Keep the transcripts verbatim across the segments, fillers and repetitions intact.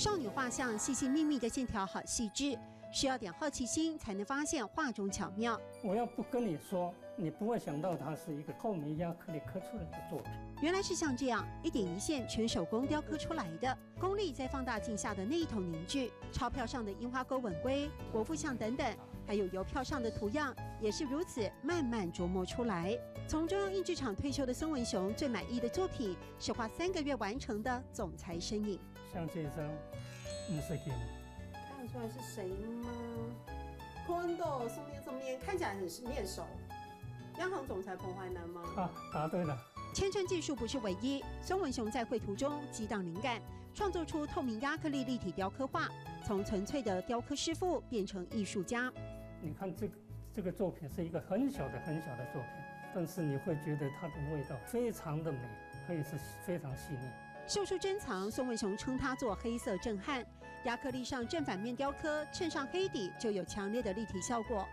少女画像细细密密的线条好细致，需要点好奇心才能发现画中巧妙。我要不跟你说，你不会想到它是一个透明亚克力刻出来的作品。原来是像这样一点一线全手工雕刻出来的，功力在放大镜下的那一头凝聚。钞票上的印花钩吻龟、国父像等等，还有邮票上的图样，也是如此慢慢琢磨出来。从中央印制厂退休的孙文雄最满意的作品是花三个月完成的《总裁身影》。像这一张，你是给吗？看得出来是谁吗？看到松边松边，看起来很面熟。央行总裁彭淮南吗？啊，答对了。千寸技术不是唯一，孙文雄在绘图中激荡灵感，创作出透明亚克力立体雕刻画，从纯粹的雕刻师傅变成艺术家。你看这个这个作品是一个很小的很小的作品，但是你会觉得它的味道非常的美，而且是非常细腻。秀树珍藏，孙文雄称它做黑色震撼。亚克力上正反面雕刻，衬上黑底就有强烈的立体效果。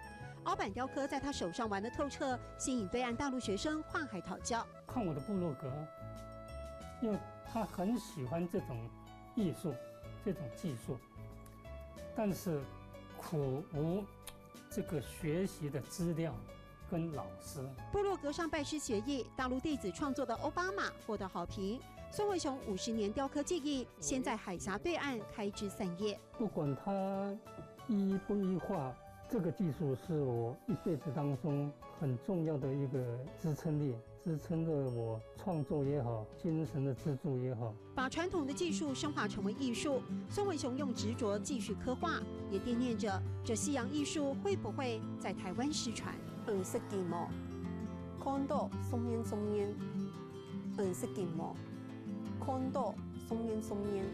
凹版雕刻在他手上玩得透彻，吸引对岸大陆学生跨海讨教。看我的部落格，因为他很喜欢这种艺术、这种技术，但是苦无这个学习的资料跟老师。部落格上拜师学艺，大陆弟子创作的欧巴马获得好评。孙文雄五十年雕刻技艺，先在海峡对岸开枝散叶。不管他一一不一画，这个技术是我一辈子当中很重要的一个支撑力，支撑着我创作也好，精神的支柱也好。把传统的技术升华成为艺术，孙文雄用执着继续刻画，也惦念着这西洋艺术会不会在台湾失传。嗯，是寂寞。看到松边松边，嗯，是寂寞。看到松边松边。